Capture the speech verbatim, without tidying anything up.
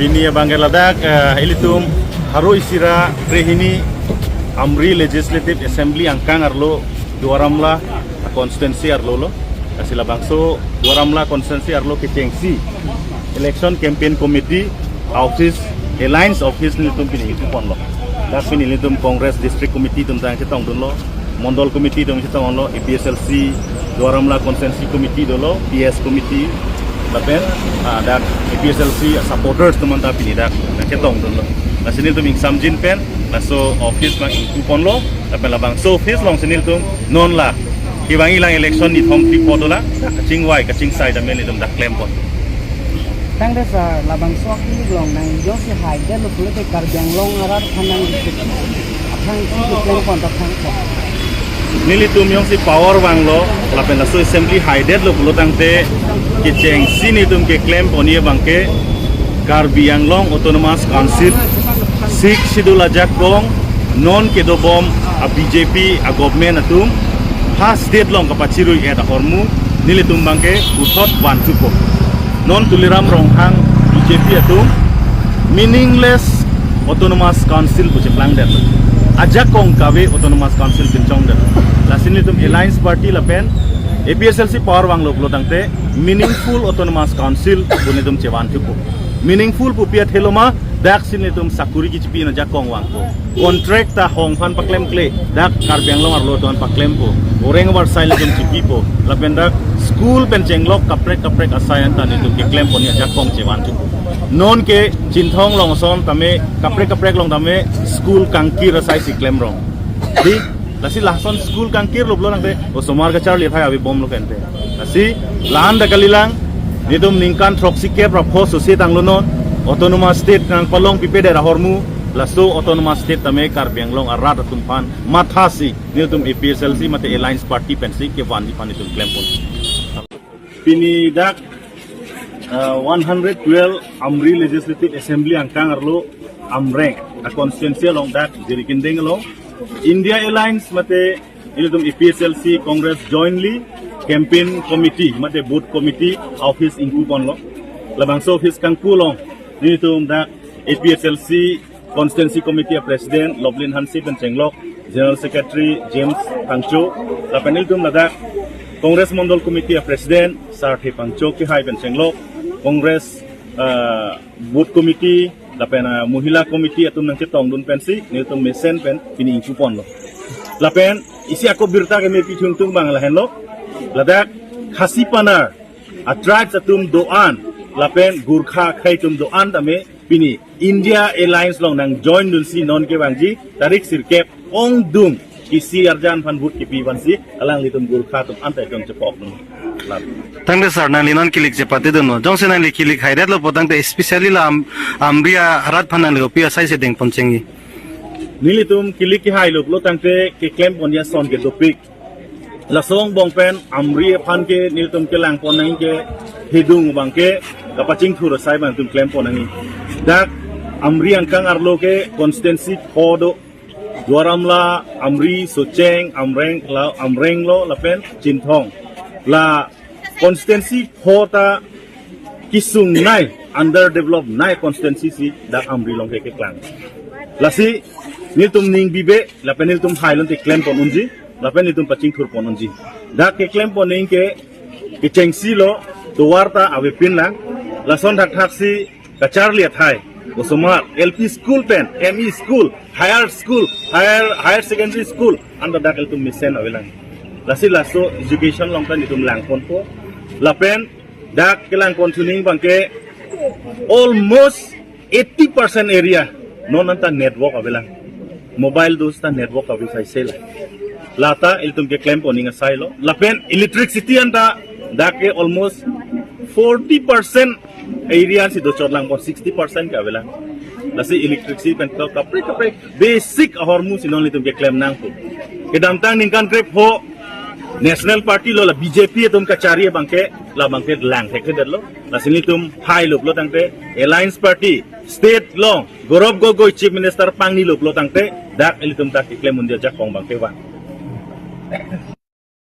Pini abang ke ladak, eh, ilitum haro isi ra krehini Amri Legislative Assembly angkang arlo Duar Amla constituency arlo lo. Lasi labangso Duar Amla constituency arlo kechengsi election campaign committee office, alliance office nelitum pini ingpu ponlo. Dak pini nelitum Congress District Committee atum tang chetongdunlo, Mondol Committee atum chetonglo, A P H L C Duar Amla Constituency Committee dolo, P S Committee, lapen, ah, dak A P H L C supporters atum anta pini dak chetongdunlo. Lasi nelitum ingsamjin pen laso office abang ingpu ponlo, lapen labangso office alongsi nelitum non la kevangji lang election nithom phli pho dolang, kachingvai kachingsai tame nelitum dak klem pon. Tangte sir, labangso akilik along nang jongsi haidetlo pulote Karbi Anglong arat aphan nang aphan klem pon ta thang pon. Nelitum jongsi power vanglo, lapen laso assembly haidetlo pulo tangte kechengsi nelitum keklem ponji abang ke Karbi Anglong Autonomous Council, Sixth Schedule ajakong, non kedobom a B J P a government atum ha state along kapachirui-et ahormu nelitum abang ke puthot vanthupo. Non Tuliram Ronghang B J P atum meaningless Autonomous Council pu cheplangdet. Ajakong kave Autonomous Council pinchongdet. Lasi nelitum Alliance Party lapen A P H L C power vanglo pulo tangte meaningful Autonomous Council pu nelitum chevanthupo. Meaningful pu pi athe lo ma, daksi nelitum sakuri kechipi ajakong vangpo. Contract ta hong aphan paklemkle, dak Karbi Anglong arlo atum aphan paklempo. Orang avarsai nelitum chipipo. Lapen dak school pen chenglok kaprek kaprek asai anta nelitum keklem ponji ajakong chevanthupo. Non ke Chinthong along ason tame kaprek kaprek along tame school kangkir asai si klemrong. Di, lasi lason school kangkirlo pulo tangte osomar kacharli athai avebomlo kente. Lasi la-an ta kalilang, nelitum ningkan throksi kep ra pho sose tanglo non, Autonomous State nangpalong pipedet ahormu, laso Autonomous State tame Karbi Anglong arat atum aphan mathasi nelitum A P H L C mate Alliance Party pensi kevanji aphan nelitum klem pon. Pini dak, uh, one hundred twelve Amri Legislative Assembly angkang arlo Amreng a constituency along dak Jirikinding along India Alliance mate ilitum A P H L C Congress jointly campaign committee mate booth committee office ingpu ponlo. Labangso office kangpu along nelitum dak A P H L C Constituency Committee a President Lovelin Hanse pen chenglok, General Secretary James Phangcho, lapen ilitum ladak Congress Mondol Committee a President Sarthe Phangcho kehai pen chenglok, Congress, ah, Booth Committee lapen, ah, Mohila Committee atum nangchetongdun pensi nelitum mesen pen pini ingpu ponlo. Lapen isi ako birta kemepi thungtung abang lahenlo, ladak Khasi Panar a tribes atum do-an lapen Gorkha akhei atum do-an tame pini India Alliance along nangjoindunsi non kevangji tarik sirkep ongdung isi arjan aphan vote kepi vansi alanglitum Gorkha atum anta itum chepokdun. Lam. Tangte sir, nangli non kilik chepatedunlo. Jongsi nangli kilik haidetlo pulo tangte especially la Am-, Amri arat aphan nangli kopi asai si dengpon chengji? Nelitum kilik kehailo pulo tangte keklem ponji ason ke dopik. Laso angbong pen Amri aphan ke nelitum kelang pon nangji ke hidung abang ke kapachingthur asai abang nelitum klem pon nangji. Dak Amri angkang arlo ke constituency pho do, Duar Amla, Amri, Socheng, Amreng, la, Amreng lo, lapen Chinthong. La constituency pho ta kesungnei, underdeveloped nei constituency si dak Amri along ke keklang. Lasi nelitum ning bibe, lapen nelitum hailon te klem pon unji, lapen nelitum pachingthur pon unji. Dak keklem pon nangji ke kechengsi lo, tovar ta avepin lang, lason thakthak si kacharli athai, osomar, L P school pen, M E school, higher school, higher, higher secondary school, anta dak ilitum mesen avelang. Lasi laso education along ta nelitum lang ponpo. Lapen dak kelang pon thuning abang ke almost eighty percent area non anta network avelang. Mobile do seta network ave sai sela. Lata ilitum keklem pon ning asai lo. Lapen electricity anta dak ke almost forty percent area si dochot lang pon, sixty percent ke avelang. Lasi electricity pen to kaprek kaprek basic ahormu si non ilitum keklem nangpo. Kedamtang ningkan krepho National Party lo la B J P atum kachari abang ke, labang ke lang thekthedetlo. Lasi nelitum hailo pulo tangte Alliance Party state along Gaurav Gogoi Chief Minister pangnilo pulo tangte dak ilitum ta keklem unji ajakong abang ke vang.